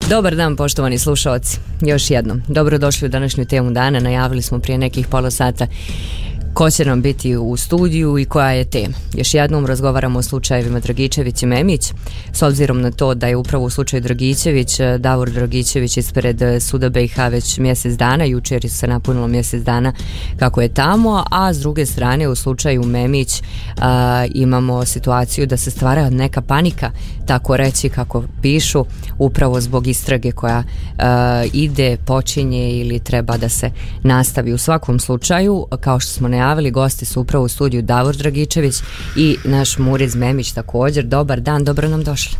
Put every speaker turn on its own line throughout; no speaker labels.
Dobar dan, poštovani slušaoci. Još jednom, dobrodošli u današnju temu dana. Najavili smo prije nekih pola sata ko će nam biti u studiju i koja je tema. Još jednom razgovaramo o slučajevima Dragičević i Memić, s obzirom na to da je upravo u slučaju Dragičević, Davor Dragičević ispred suda BiH već mjesec dana, jučer se napunilo mjesec dana kako je tamo, a s druge strane u slučaju Memić imamo situaciju da se stvara neka panika, tako reći kako pišu, upravo zbog istrage koja ide, počinje ili treba da se nastavi. U svakom slučaju, kao što smo najavili, gosti su upravo u studiju Davor Dragičević i naš Muriz Memić također. Dobar dan, dobro nam došli.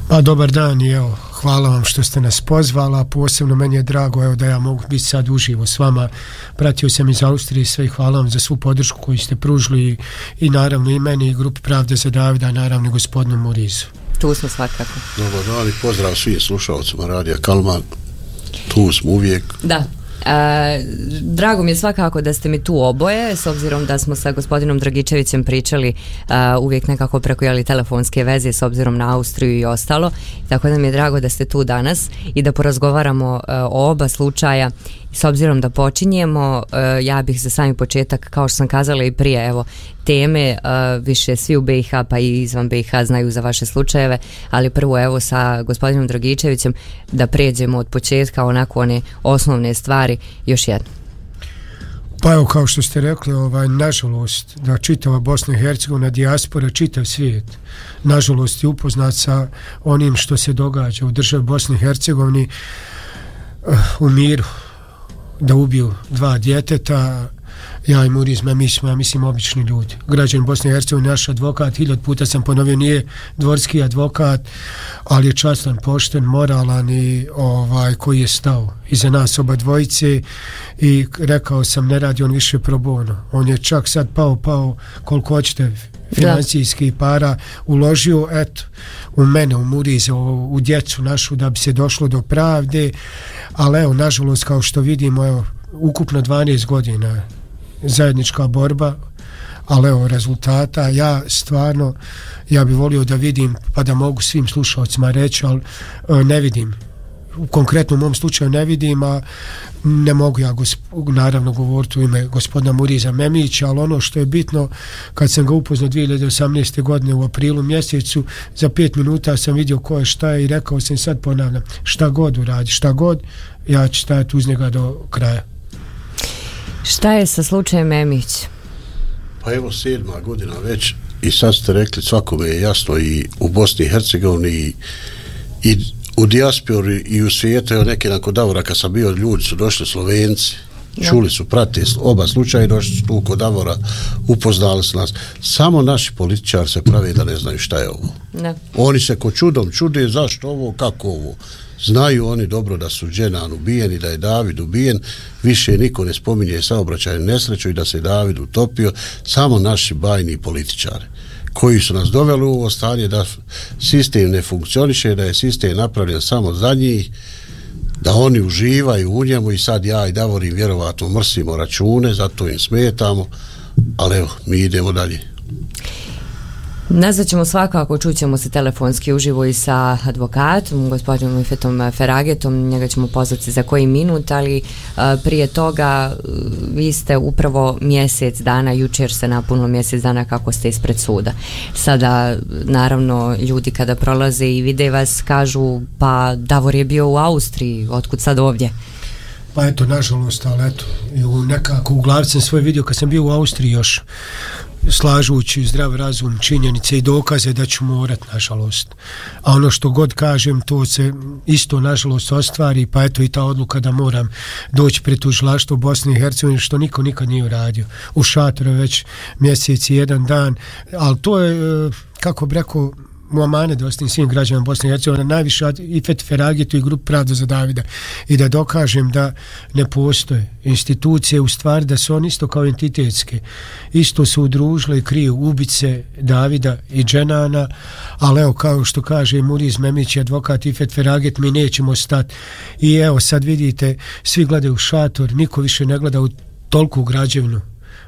Pa dobar dan i evo, hvala vam što ste nas pozvala, posebno meni je drago evo da ja mogu biti sad uživo s vama. Pratio sam iz Austrije sve i hvala vam za svu podršku koju ste pružili i naravno i meni i grupi Pravde za Davida, naravno i gospodinu Murizu.
Tu smo svakako.
Dobar dan i pozdrav svim slušalcima Radija Kalman, tu smo uvijek.
Da. Drago mi je svakako da ste mi tu oboje, s obzirom da smo sa gospodinom Dragičevićem pričali uvijek nekako preko telefonske veze s obzirom na Austriju i ostalo, tako da mi je drago da ste tu danas i da porazgovaramo o oba slučaja. S obzirom da počinjemo, ja bih za sami početak, kao što sam kazala i prije, evo, teme, više svi u BiH pa i izvan BiH znaju za vaše slučajeve, ali prvo evo sa gospodinom Dragičevićem da pređemo od početka, onako one osnovne stvari, još jedno.
Pa evo, kao što ste rekli, nažalost da čitava Bosna i Hercegovina, dijaspora, čitav svijet nažalost je upoznat sa onim što se događa u državi Bosni i Hercegovini, u miru, da ubiju dva djeteta. Ja i Muriz Memić smo, ja mislim, obični ljudi. Građani Bosne i Hercegovine, naš advokat, 1000 puta sam ponovio, nije dvorski advokat, ali je častan, pošten, moralan i koji je stao iza nas oba dvojice i rekao sam, ne radi on više pro bono. On je čak sad pao koliko hoćete financijski para uložio, eto, u mene, u Muriza, u djecu našu, da bi se došlo do pravde, ali evo, nažalost, kao što vidimo, evo, ukupno 12 godina zajednička borba, ali evo rezultata. Ja bi volio da vidim, pa da mogu svim slušalcima reći, ali ne vidim. U konkretnom mom slučaju ne vidim, a ne mogu ja naravno govoriti u ime gospodina Muriza Memića, ali ono što je bitno, kad sam ga upoznao 2018. godine u aprilu mjesecu, za 5 minuta sam vidio ko je šta je i rekao sam, sad ponavljam, šta god uradi, šta god, ja ću stajati uz njega do kraja.
Šta je sa slučajem Memić?
Pa evo 7. godina već i sad ste rekli, svakome je jasno i u Bosni i Hercegovini i u dijaspori i u svijetu. Evo neki nakon Davora kad sam bio, ljudi su došli, Slovenci, čuli su, prate oba slučaja i došli su tu kod Davora, upoznali su nas. Samo naši političari se prave da ne znaju šta je ovo. Ne. Oni se ko čudom čude zašto ovo, kako ovo. Znaju oni dobro da su Dženan ubijen i da je David ubijen, više niko ne spominje saobraćajnu nesreću i da se David utopio, samo naši bajni političari koji su nas doveli u ovo stanje da sistem ne funkcioniše, da je sistem napravljen samo za njih, da oni uživaju u njemu i sad ja i Davor im vjerovatno mrsimo račune, zato im smetamo, ali evo, mi idemo dalje.
Nazvat ćemo svakako, čućemo se telefonski uživo i sa advokatom, gospodinom Ifetom Feragetom, njega ćemo pozvati za koji minut, ali prije toga vi ste upravo mjesec dana, jučer se napunilo mjesec dana kako ste ispred suda. Sada, naravno, ljudi kada prolaze i vide vas kažu, pa Davor je bio u Austriji, otkud sad ovdje?
Pa eto, nažalost, ali eto, nekako u glavi sam svoj vidio kad sam bio u Austriji još, slažući zdrav razum, činjenice i dokaze da ću morat, nažalost. A ono što god kažem, to se isto, nažalost, ostvari, pa eto i ta odluka da moram doći pred tužilaštvo Bosne i Hercegovine, što niko nikad nije uradio. U šatoru već mjesec i 1 dan, ali to je, kako bi rekao, u amanet da ostavim svim građanima Bosne i Hercegovine, najviše Ifet Feragetu i grupu Pravda za Davida, i da dokažem da ne postoje institucije, u stvari da su oni isto kao entitetske, isto su udružile i kriju ubice Davida i Dženana, ali evo, kao što kaže Muriz Memić i advokat Ifet Feraget, mi nećemo stati. I evo, sad vidite, svi gledaju šator, niko više ne gleda u toliku građevinu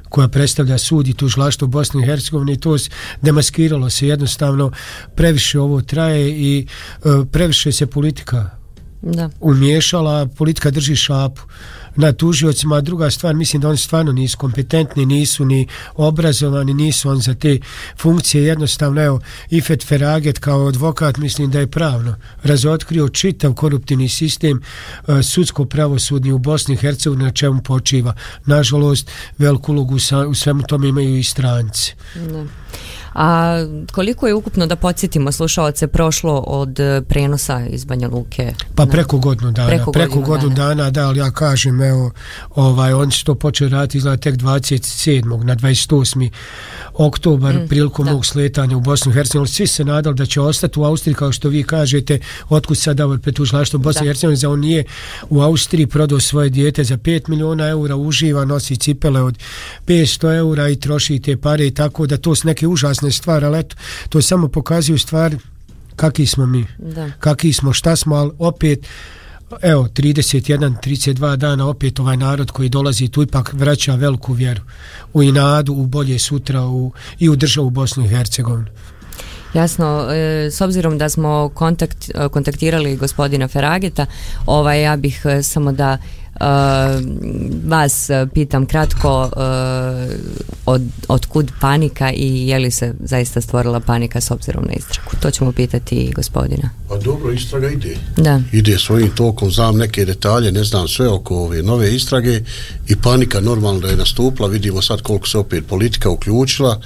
koja predstavlja sud i tužilaštvo Bosne i Hercegovine, i to demaskiralo se jednostavno, previše ovo traje i previše se politika umiješala, politika drži šapu na tužiocima, a druga stvar, mislim da oni stvarno nisu kompetentni, nisu ni obrazovani, nisu on za te funkcije, jednostavno, evo, Ifet Feraget kao advokat, mislim da je pravno razotkrio čitav koruptivni sistem sudsko-pravosudni u Bosni i Hercegovini, na čemu počiva. Nažalost, veliku ulogu u svemu tome imaju i stranci.
Da. A koliko je ukupno, da podsjetimo slušaoce, prošlo od prenosa iz Banja Luke?
Pa preko godinu dana, da, ali ja kažem, evo, oni su to počeli raditi izgleda tek 27. na 28. oktobar prilikom ovog sletanja u Bosnu i Hercegovini. Svi se nadali da će ostati u Austriji, kao što vi kažete, otkud sad Davor Petužlaštvo Bosne i Hercegovine, za on nije u Austriji, prodao svoje dijete za 5 miliona eura, uživa, nosi cipele od 500 eura i troši te pare, i tako da to su neke užasne stvari, ali eto, to samo pokazuju stvari kakvi smo mi, kakvi smo, šta smo, ali opet, evo, 32 dana opet ovaj narod koji dolazi tu ipak vraća veliku vjeru u nadu, u bolje sutra, i u državu Bosnu i Hercegovinu.
Jasno, s obzirom da smo kontaktirali gospodina Ferageta, ja bih samo da vas pitam kratko, od kud panika i je li se zaista stvorila panika s obzirom na istragu? To ćemo pitati i gospodina.
Pa dobro, istraga ide.
Da.
Ide svojim tokom, znam neke detalje, ne znam sve oko ove nove istrage, i panika normalno da je nastupila, vidimo sad koliko se opet politika uključila.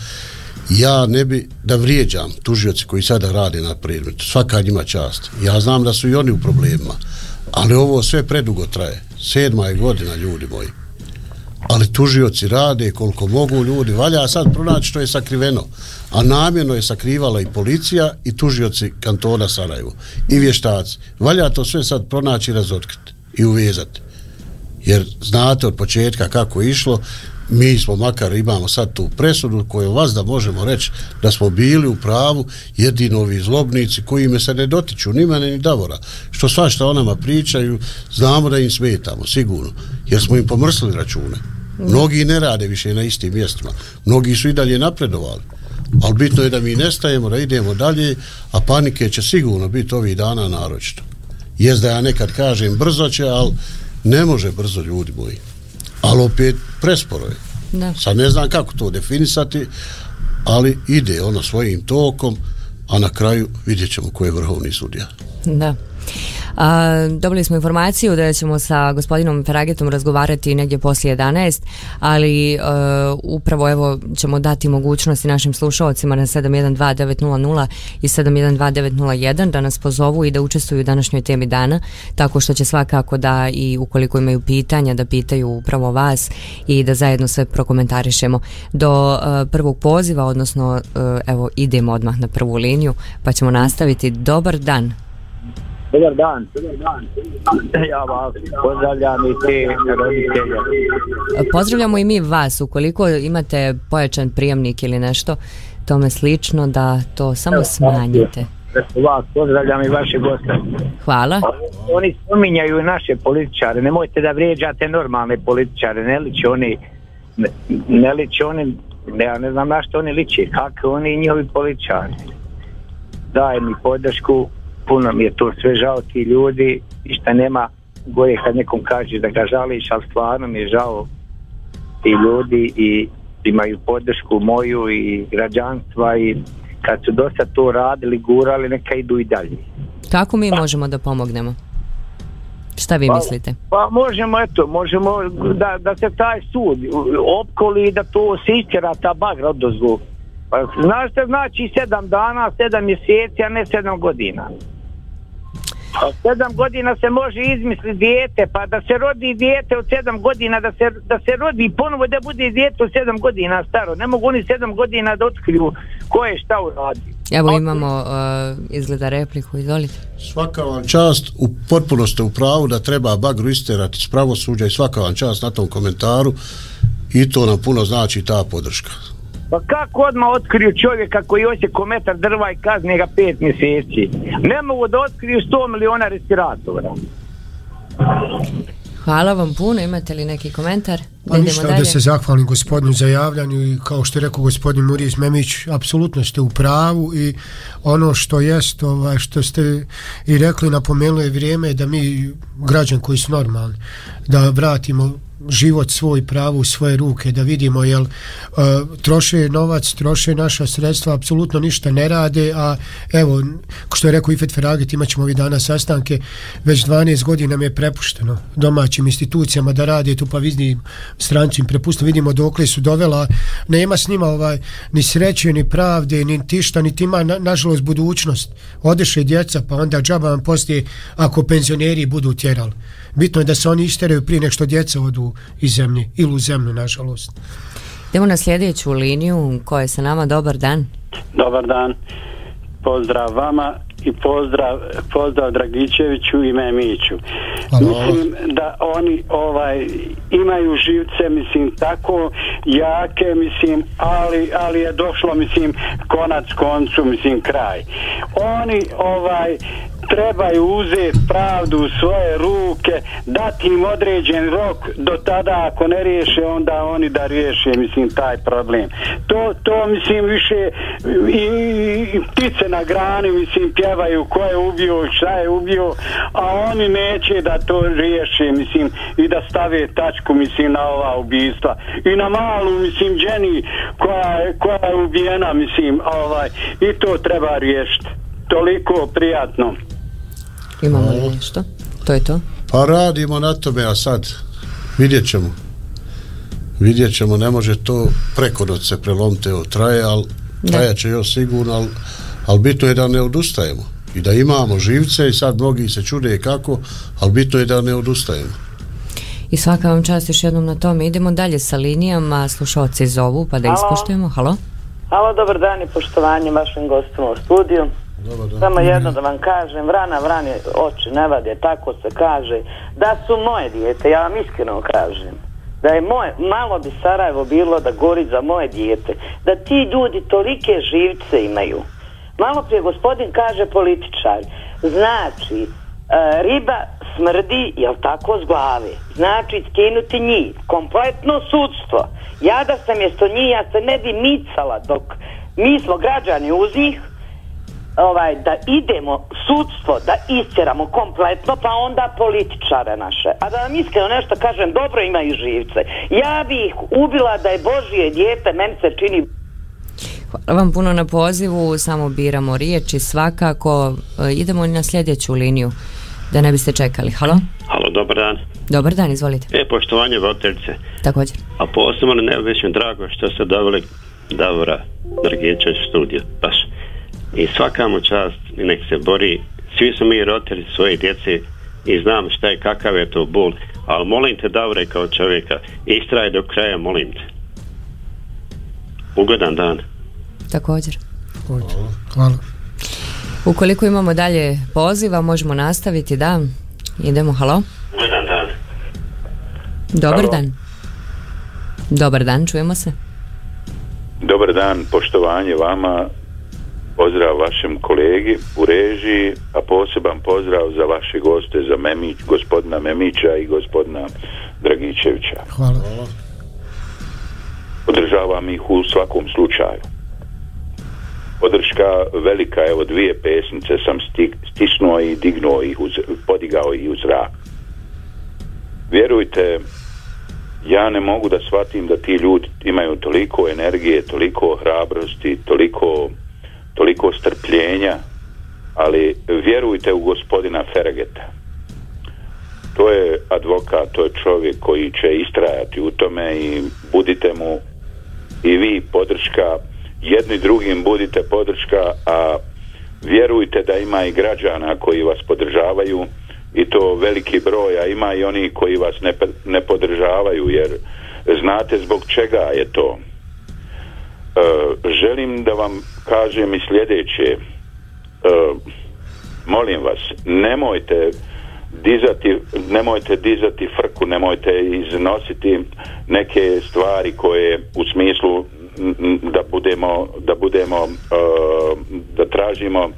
Ja ne bi da vrijeđam tužioci koji sada rade na predmetu, svaka njima čast. Ja znam da su i oni u problemima, ali ovo sve predugo traje. 7. je godina, ljudi moji. Ali tužioci rade koliko mogu, ljudi. Valja sad pronaći što je sakriveno. A namjerno je sakrivala i policija i tužioci kantona Sarajevo. I vještaci. Valja to sve sad pronaći i razotkriti. I uvezati. Jer znate od početka kako je išlo. Mi smo, makar imamo sad tu presudu koju vas da možemo reći da smo bili u pravu, jedino ovi zlobnici koji me se ne dotiču, ni mene ni Davora, što svašta o nama pričaju, znamo da im smetamo, sigurno, jer smo im pomrsli račune. Mnogi ne rade više na istim mjestima, mnogi su i dalje napredovali, ali bitno je da mi nestajemo, da idemo dalje, a panike će sigurno biti ovih dana naročito. Jest da ja nekad kažem brzo će, ali ne može brzo, ljudi moji. Ali opet presporo je. Da. Sad ne znam kako to definisati, ali ide ono svojim tokom, a na kraju vidjet ćemo ko je vrhovni sudija.
Da. Dobili smo informaciju da ćemo sa gospodinom Feragetom razgovarati negdje poslije 11, ali upravo evo ćemo dati mogućnosti našim slušalcima na 712-900 i 712-901 da nas pozovu i da učestvuju u današnjoj temi dana, tako što će svakako da, i ukoliko imaju pitanja, da pitaju upravo vas i da zajedno sve prokomentarišemo do prvog poziva, odnosno evo idemo odmah na prvu liniju pa ćemo nastaviti. Dobar dan.
Dobar dan. Ja vas pozdravljam i te roditelje.
Pozdravljamo i mi vas. Ukoliko imate pojačan prijemnik ili nešto tome slično, da to samo smanjite.
Vas pozdravljam i vaše goste.
Hvala.
Oni spominjaju i naše političare. Nemojte da vrijeđate normalne političare. Ne liče oni, ja ne znam na što oni liče. Kako oni i njihovi političari. Daj mi podršku. Puno mi je to sve žao ti ljudi i šta nema gore kad nekom kaže da ga žališ, ali stvarno mi je žao ti ljudi i imaju podršku moju i građanstva i kad su dosta to radili, gurali, neka idu i dalje.
Kako mi možemo da pomognemo? Šta vi mislite?
Pa možemo da se taj sud opkoli i da to se istjera ta bagra odozvu. Znaš što znači 7 dana, 7 mjeseci, a ne 7 godina. 7 godina se može izmisliti dijete, pa da se rodi dijete od 7 godina, da se rodi ponovo da bude dijete od 7 godina staro. Ne mogu oni 7 godina da otkriju ko je šta uradi.
Evo imamo izgleda repliku, izvolite.
Svaka vam čast, potpuno ste u pravu da treba bagru isterati s pravosuđa i svaka vam čast na tom komentaru i to nam puno znači ta podrška.
Pa kako odmah otkriju čovjeka koji osjeko metar drva i kazne ga 5 mjeseci? Ne mogu da otkriju 100 miliona respiratora.
Hvala vam puno, imate li neki komentar?
Pa ništa, da se zahvalim gospodinu za javljanju i kao što je rekao gospodin Muriz Memić, apsolutno ste u pravu i ono što jest, što ste i rekli, napomenuli, vrijeme da mi, građani koji su normalni, da vratimo život svoj, pravo u svoje ruke, da vidimo jel troše novac, troše naša sredstva, apsolutno ništa ne rade, a evo, što je rekao Ifet Feraget, imat ćemo ovih dana sastanke, već 12 godina nam je prepušteno domaćim institucijama da rade tu, pa vidim stranci im prepustno, vidimo dokle su dovela, nema s njima ni sreće, ni pravde, ni tišta, ni ima nažalost budućnost, odeše djeca, pa onda džaba vam poslije ako penzioneri budu tjerali. Bitno je da se oni isteraju prije nek što djeca odu iz zemlje ili u zemlju, nažalost.
Idemo na sljedeću liniju. Ko je sa nama? Dobar dan.
Dobar dan. Pozdrav vama i pozdrav Dragičeviću i Memiću. Mislim da oni imaju živce, mislim, tako jake, mislim, ali je došlo, mislim, konac koncu, mislim, kraj. Oni trebaju uzeti pravdu u svoje ruke, dati im određen rok, do tada ako ne riješe, onda oni da riješe, mislim, taj problem. To mislim, više i ptice na grani, mislim, pjevaju ko je ubio, šta je ubio, a oni neće da to riješe, mislim, i da stave tačku, mislim, na ova ubijstva. I na malu, mislim, Jenny koja je ubijena, mislim, i to treba riješiti. Toliko prijatno.
Imamo li nešto? To je to?
Pa radimo na tome, a sad vidjet ćemo, ne može to preko noći se prelomiti, traja će još sigurno, ali bitno je da ne odustajemo i da imamo živce i sad mnogi se čude kako, ali bitno je da ne odustajemo.
I svaka vam čast još jednom na tome. Idemo dalje sa linijama, slušalci zovu pa da ispoštujemo. Halo?
Halo, dobar dan i poštovanje vašim gostima u studiju. Samo jedno da vam kažem, vrani oči ne vade, tako se kaže, da su moje dijete, ja vam iskreno kažem, da je malo bi Sarajevo bilo da gori za moje dijete, da ti ljudi tolike živce imaju. Malo prije gospodin kaže političar, znači riba smrdi, jel tako, s glave, znači skinuti njih, kompletno sudstvo. Ja da sam mjesto njih, ja se ne bi micala dok mi smo građani uz njih, da idemo sudstvo da istjeramo kompletno, pa onda političare naše. A da vam iskreno nešto kažem, dobro imaju živce. Ja bi ih ubila da je Božje dijete, meni se čini.
Hvala vam puno na pozivu, samo biramo riječi svakako. Idemo na sljedeću liniju da ne biste čekali. Halo?
Halo, dobar dan.
Dobar dan, izvolite.
Poštovanje voditeljice.
Također.
A posebno neobično drago što ste doveli Davora Dragičevića u studiju, baš. I svaka mu čast i nek se bori. Svi smo mi roditelji svoje djece i znam šta je, kakav je to bol, ali molim te, Davore, kao čovjeka, istraje do kraja, molim te. Ugodan dan.
Također.
Hvala.
Ukoliko imamo dalje poziva, možemo nastaviti, da. Idemo, halo.
Ugodan dan.
Dobar
halo.
Dan. Dobar dan, čujemo se.
Dobar dan, poštovanje vama. Pozdrav vašem kolegi u režiji, a poseban pozdrav za vaše goste, za gospodina Memića i gospodina Dragičevića.
Hvala.
Podržavam ih u svakom slučaju. Podrška velika, evo 2 pesnice sam stisnuo i podigao ih u zrak. Vjerujte, ja ne mogu da shvatim da ti ljudi imaju toliko energije, toliko hrabrosti, toliko strpljenja, ali vjerujte u gospodina Ferageta. To je advokat, to je čovjek koji će istrajati u tome i budite mu i vi podrška, jedni drugim budite podrška, a vjerujte da ima i građana koji vas podržavaju i to veliki broj, a ima i oni koji vas ne podržavaju, jer znate zbog čega je to. Želim da vam kažem i sljedeće. Molim vas, nemojte dizati frku, nemojte iznositi neke stvari koje u smislu da tražimo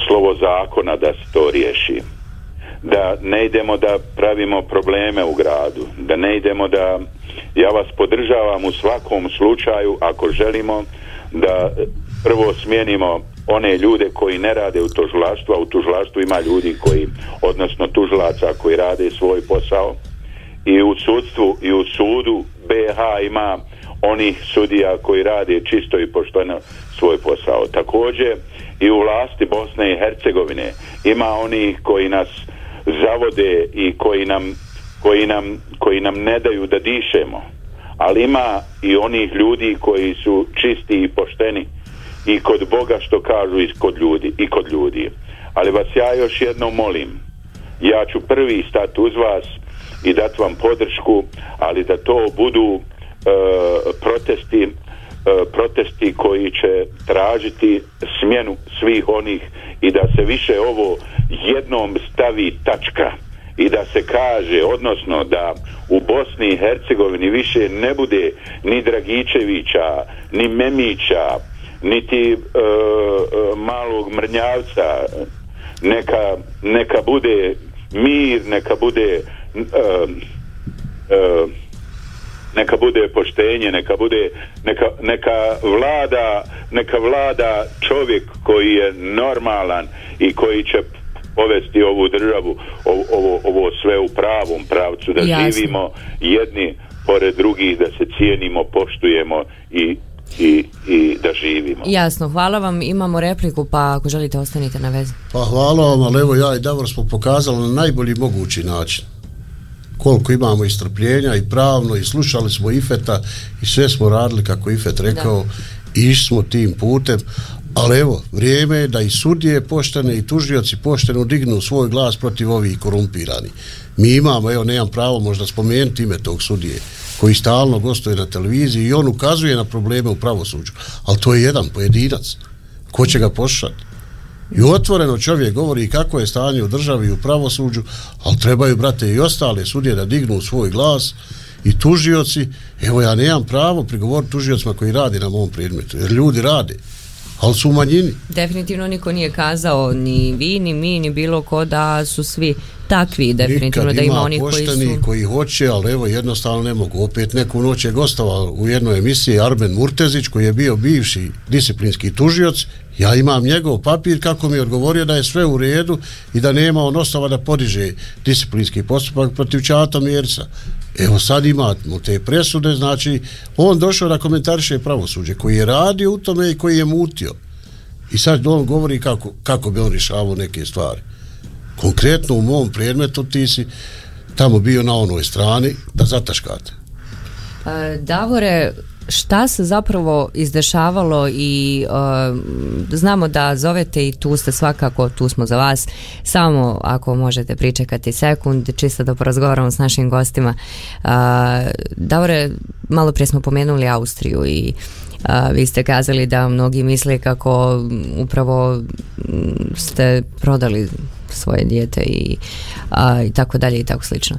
slovo zakona da se to riješi. da ne idemo da pravimo probleme u gradu, da ne idemo da, ja vas podržavam u svakom slučaju ako želimo da prvo smijenimo one ljude koji ne rade u tužilaštvu, a u tužilaštvu ima ljudi koji, odnosno tužilaca koji rade svoj posao, i u sudstvu i u sudu BH ima onih sudija koji rade čisto i pošteno svoj posao. Također i u vlasti Bosne i Hercegovine ima onih koji nas zavode i koji nam ne daju da dišemo, ali ima i onih ljudi koji su čisti i pošteni i kod Boga, što kažu, i kod ljudi. Ali vas ja još jednom molim, ja ću prvi stati uz vas i dati vam podršku, ali da to budu protesti koji će tražiti smjenu svih onih i da se više ovo jednom stavi tačka i da se kaže, odnosno da u Bosni i Hercegovini više ne bude ni Dragičevića, ni Memića, niti malog Mrnjavca. Neka bude mir, neka bude poštenje, neka vlada čovjek koji je normalan i koji će povesti ovu državu, ovo sve u pravom pravcu, da živimo jedni pored drugih, da se cijenimo, poštujemo i da živimo.
Jasno, hvala vam. Imamo repliku, pa ako želite ostanite na vezi.
Pa hvala vam, ali evo ja i Davor smo pokazali na najbolji mogući način koliko imamo i strpljenja i pravno, i slušali smo Ifeta i sve smo radili kako Ifet rekao, i išli smo tim putem, ali evo, vrijeme je da i sudije poštene i tužioci pošteno dignu svoj glas protiv ovih korumpirani. Mi imamo, evo, nemam pravo možda spomenuti ime tog sudije koji stalno gostuje na televiziji i on ukazuje na probleme u pravosuđu, ali to je jedan pojedinac, ko će ga poslušati? I otvoreno čovjek govori kako je stanje u državi i u pravosuđu, ali trebaju, brate, i ostale sudije da dignu svoj glas, i tužioci. Evo, ja nemam pravo prigovoriti tužiocima koji radi na mom predmetu, jer ljudi rade, ali su u manjini.
Definitivno niko nije kazao, ni vi, ni mi, ni bilo ko, da su svi takvi, definitivno da ima onih koji su...
koji hoće, ali evo, jednostavno ne mogu. Opet neku noć je gostovao u jednoj emisiji Arben Murtezić, koji je bio bivši disciplinski tužioc. Ja imam njegov papir kako mi je odgovorio da je sve u redu i da nema on osnova da podiže disciplinski postupak protiv Čata Mjerca. Evo, sad imamo te presude, znači on došao da komentariše pravosuđe, koji je radio u tome i koji je mutio. I sad on govori kako bi on rješavao neke stvari. Konkretno u mom predmetu ti si tamo bio na onoj strani da zataškate.
Davore, šta se zapravo izdešavalo i znamo da zovete i tu ste svakako, tu smo za vas, samo ako možete pričekati sekund, čisto da porazgovaramo s našim gostima. Davore, malo prije smo pomenuli Austriju i vi ste kazali da mnogi misle kako upravo ste prodali svoje dijete i tako dalje i tako slično.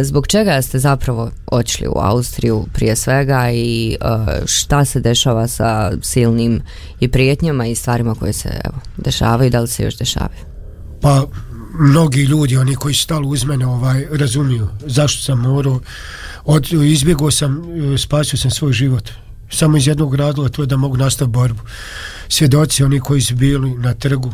Zbog čega ste zapravo otišli u Austriju prije svega i šta se dešava sa silnim i prijetnjama i stvarima koje se dešavaju, da li se još dešavaju?
Pa mnogi ljudi, oni koji su stali uz mene, razumiju zašto sam morao, izbjegao sam, spasio sam svoj život samo iz jednog razloga, to je da mogu nastaviti borbu. Svjedoci, oni koji su bili na trgu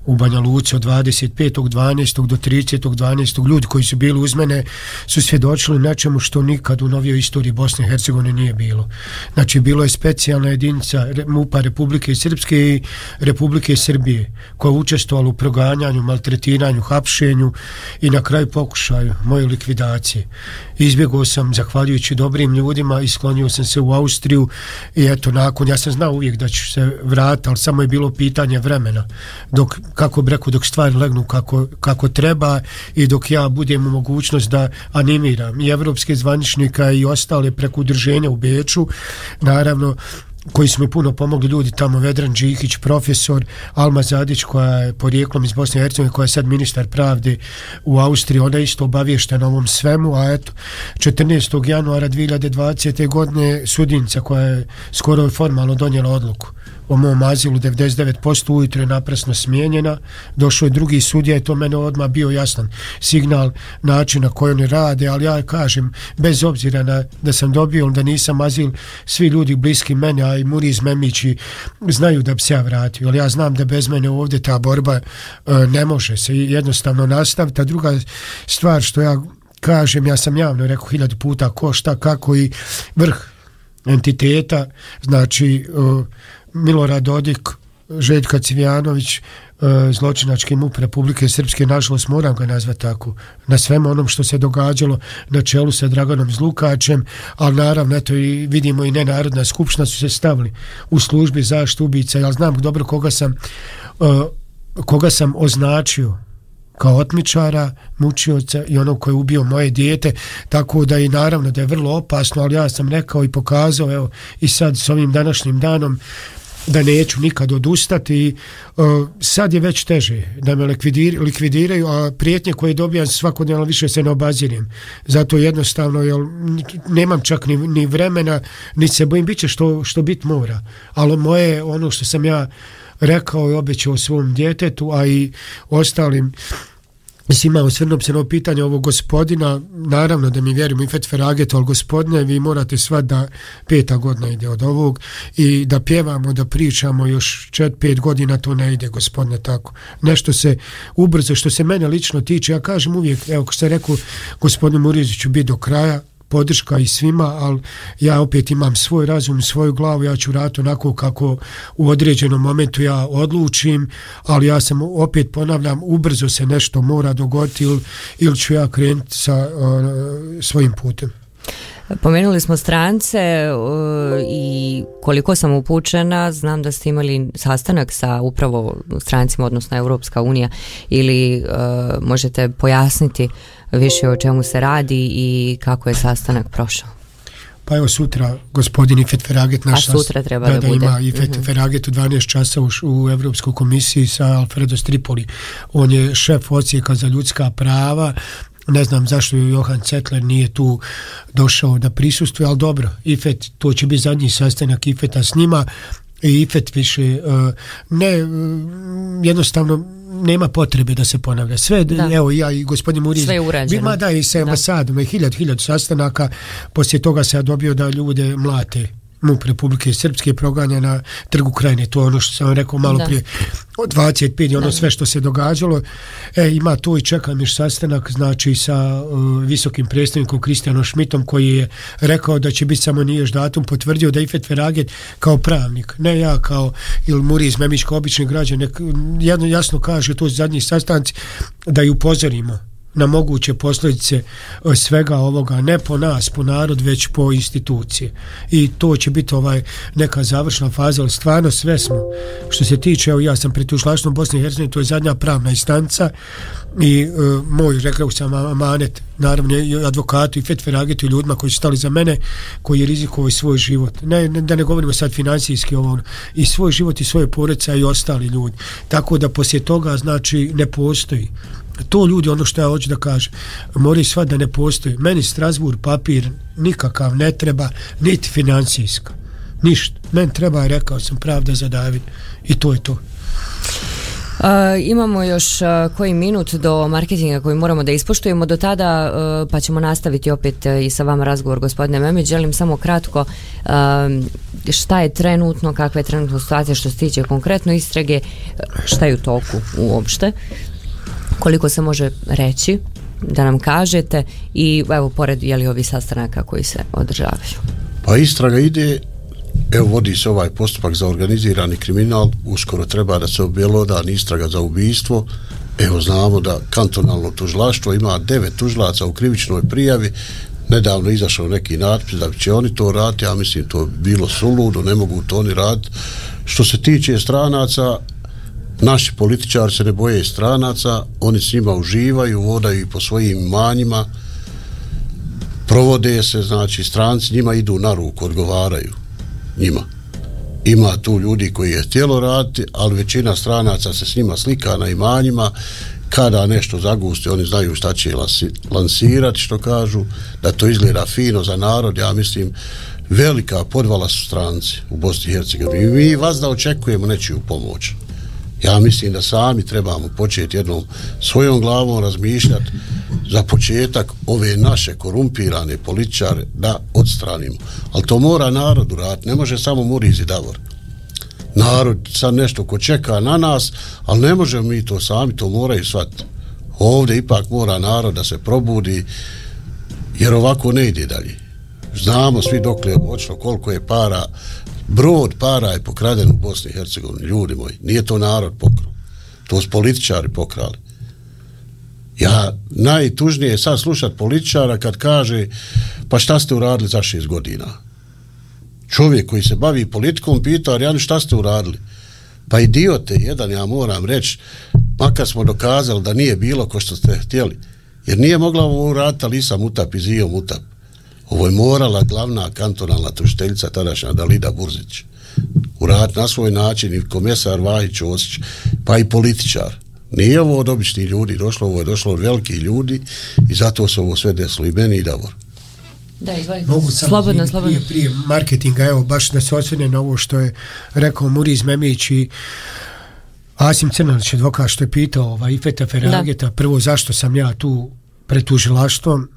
u Banja Luci od 25.12. do 30.12. ljudi koji su bili uz mene su svjedočili nečemu što nikad u novijoj istoriji Bosne i Hercegovine nije bilo. Znači, bilo je specijalna jedinica MUP-a Republike Srpske i Republike Srbije koja je učestvovala u proganjanju, maltretiranju, hapšenju i na kraju pokušaju moje likvidacije. Izbjegao sam, zahvaljujući dobrim ljudima, i sklonio sam se u Austriju i eto, nakon, ja sam znao uvijek da ću se vratiti, ali samo je bilo pitanje vremena dok stvari legnu kako treba i dok ja budem u mogućnost da animiram i evropske zvaničnika i ostale preko udruženja u Beču, naravno, koji su mi puno pomogli ljudi tamo, Vedran Džihić, profesor, Alma Zadić, koja je porijeklom iz Bosne i Hercegovine, koja je sad ministar pravde u Austriji, ona je isto obaviještena o ovom svemu, a eto, 14. januara 2020. godine sudnica koja je skoro formalno donijela odluku o mom azilu 99%, ujutro je naprasno smijenjena, došao je drugi sudija i to mene odmah bio jasan signal načina koji oni rade, ali ja kažem, bez obzira da sam dobio, da nisam azil, svi ljudi bliski mene, a i Muriz Memići znaju da bi se ja vratio, ali ja znam da bez mene ovdje ta borba ne može se jednostavno nastaviti. A druga stvar što ja kažem, ja sam javno rekao 1000 puta ko šta kako i vrh entiteta, znači Milorad Dodik, Željka Cvijanović, zločinački MUP Republike Srpske, nažalost moram ga nazvati tako, na svemu onom što se događalo na čelu sa Draganom Zlukačem, ali naravno eto i vidimo i Nenarodna skupština su se stavili u službi zaštitu ubica. Ja znam dobro koga sam označio kao otmičara, mučioca i onog koji je ubio moje dijete, tako da i naravno da je vrlo opasno, ali ja sam rekao i pokazao, evo i sad s ovim današnjim danom, da neću nikad odustati i sad je već teže da me likvidiraju, a prijetnje koje dobijam svakodnevno više se ne obazirem, zato jednostavno jer nemam čak ni vremena, ni se bojim, bit će što bit mora, ali moje ono što sam ja rekao i obećao svom djetetu, a i ostalim. Mislim, osvrnuo se na pitanje ovog gospodina, naravno da mi vjerujem Ifet Feraget, ali gospodine, vi morate svat da 5. godina ide od ovog i da pjevamo, da pričamo još 4-5 godina, to ne ide, gospodine, tako. Nešto se ubrzo, što se mene lično tiče, ja kažem uvijek, evo, ko ste rekao, gospodinu Muriziću biti do kraja, podrška i svima, ali ja opet imam svoj razum, svoju glavu, ja ću raditi onako kako u određenom momentu ja odlučim, ali ja sam opet ponavljam, ubrzo se nešto mora dogoditi ili ću ja krenuti sa svojim putem.
Pomenuli smo strance i koliko sam upućena, znam da ste imali sastanak sa upravo strancima, odnosno Europska unija, ili možete pojasniti više o čemu se radi i kako je sastanak prošao?
Pa evo sutra gospodin Ifet Feraget naš
sutra treba da bude.
Ima Ifet Feraget u 12 časa u Evropskoj komisiji sa Alfredo Stripoli. On je šef odsjeka za ljudska prava. Ne znam zašto Johan Cetler nije tu došao da prisustvuje, ali dobro, Ifet, to će biti zadnji sastanak Ifeta s njima i Ifet više jednostavno nema potrebe da se ponavlja. Sve, evo ja i gospodin Muriz,
sve je urađeno.
Da i sa ambasadom, 1000 sastanaka, poslije toga se ja dobio da ljude mlate. MUP Republike Srpske proganja na Trgu Krajine, to je ono što sam rekao malo prije, od 25 i ono sve što se događalo. Ima to i čekam još sastanak, znači sa visokim predstavnikom Kristijanom Šmitom, koji je rekao da će biti samo nije još datum, potvrdio da Ifet Feraget kao pravnik, ne ja kao ili Muriz Memić kao obični građan, jedno jasno kaže to zadnji sastanci, da i upozorimo na moguće posljedice svega ovoga, ne po nas, po narod, već po institucije. I to će biti neka završna faza, ali stvarno sve smo. Što se tiče, ja sam pred tužilaštvom Bosne i Hercegovine, to je zadnja pravna instanca i moj, rekao sam, amanet, naravno i advokatu i Ifet Feragetu i ljudima koji su stali za mene, koji je rizikovao svoj život. Da ne govorimo sad financijski i svoj život i svoje porodice i ostali ljudi. Tako da poslije toga, znači, ne postoji. To ljudi, ono što ja hoću da kažem, moraju shvatiti da ne postoji. Meni Strasbourg papir nikakav ne treba, niti financijska. Ništa. Meni treba, rekao sam, pravda za David. I to je to.
Imamo još koji minut do marketinga koji moramo da ispoštujemo do tada, pa ćemo nastaviti opet i sa vama razgovor, gospodine Memić. Želim samo kratko šta je trenutno, kakva je trenutno situacija što se tiče konkretno istrage, šta je u toku uopšte, koliko se može reći da nam kažete i evo pored ovih sastanaka koji se održavaju.
Pa istraga ide, evo vodi se ovaj postupak za organizirani kriminal, uskoro treba da se objelodani istraga za ubistvo. Evo znamo da kantonalno tužilaštvo ima 9 tužilaca u krivičnoj prijavi, nedavno izašao neki natpis da će oni to raditi, ja mislim to je bilo suludo, ne mogu to oni raditi. Što se tiče stranaca, naši političari se ne boje stranaca, oni s njima uživaju, vodaju i po svojim imanjima, provode se, znači stranci njima idu na ruku, odgovaraju njima. Ima tu ljudi koji je htjelo raditi, ali većina stranaca se s njima slika na imanjima, kada nešto zagusti, oni znaju šta će lansirati, što kažu, da to izgleda fino za narod. Ja mislim, velika podvala su stranci u Bosni i Hercegovini i mi vas da očekujemo nečiju pomoć. Ja mislim da sami trebamo početi jednom svojom glavom razmišljati za početak ove naše korumpirane političare da odstranimo. Ali to mora narod uraditi, ne može samo Muriz i Davor. Narod sad nešto ko čeka na nas, ali ne možemo mi to sami, to moraju shvatiti. Ovdje ipak mora narod da se probudi, jer ovako ne ide dalje. Znamo svi dokle je očilo, koliko je para, brod para je pokraden u Bosni i Hercegovini, ljudi moji, nije to narod pokrao, to su političari pokrali. Ja najtužnije je sad slušat političara kad kaže pa šta ste uradili za 6 godina. Čovjek koji se bavi politikom pita, Arjani, šta ste uradili? Pa idiote jedan, ja moram reći, makar smo dokazali da nije bilo ko što ste htjeli, jer nije mogla ovo uraditi Alisa Mutap i Zio Mutap. Ovo je morala glavna kantonalna tužiteljica tadašnja Dalida Burzić uraditi na svoj način, i komesar Vahić Osić, pa i političar. Nije ovo od običnih ljudi došlo, ovo je došlo od velikih ljudi i zato se ovo sve desilo i meni i Davor.
Da, izvolite.
Mogu slobodno. Prije marketinga, evo, baš da se osvrne na ovo što je rekao Muriz Memić i Asim Crnanić, advokat, što je pitao Ifeta Ferageta, prvo zašto sam ja tu pred tužilaštvom,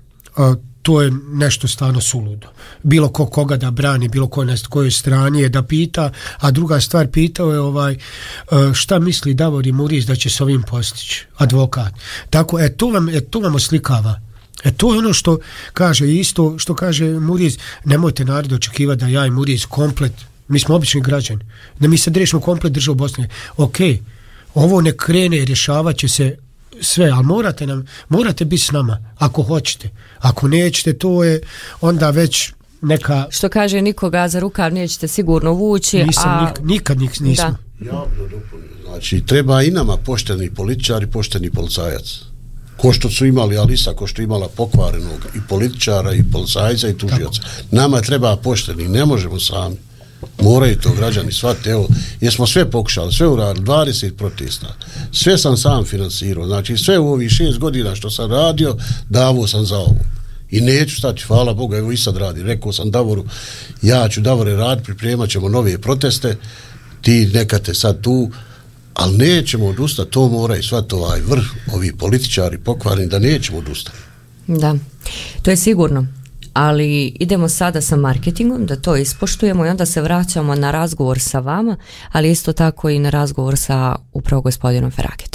to je nešto stvarno suludo. Bilo koga da brani, bilo ko na kojoj strani je da pita, a druga stvar pitao je šta misli Davor i Muriz da će s ovim postići, advokat. Tako, to vam oslikava. To je ono što kaže isto, što kaže Muriz, nemojte narod očekivati da ja i Muriz komplet, mi smo obični građani, da mi sad rešimo komplet državu Bosne. Ok, ovo ne krene, rješavat će se sve, ali morate biti s nama, ako hoćete. Ako nećete, to je onda već neka...
Što kaže, nikoga za rukav nećete sigurno vući,
nikad nismo.
Znači, treba i nama pošteni političar i pošteni policajac. Ko što su imali Alisa, ko što imala pokvarenog i političara i policajca i tužioca. Nama treba pošteni, ne možemo sami. Moraju to građani shvatiti. Evo, jesmo sve pokušali, sve uradili, 20 protesta. Sve sam finansirao. Znači, sve u ovih 6 godina što sam radio, davao sam za ovo. I neću stati, hvala Bogu, evo i sad radim. Rekao sam Davoru, ja ću Davore raditi, pripremat ćemo nove proteste, ti neka te sad tu, ali nećemo odustati, to moraju shvatiti vrh, ovi političari pokvarni, da nećemo odustati.
Da, to je sigurno. Ali idemo sada sa marketingom, da to ispoštujemo i onda se vraćamo na razgovor sa vama, ali isto tako i na razgovor sa upravo gospodinom Feragetom.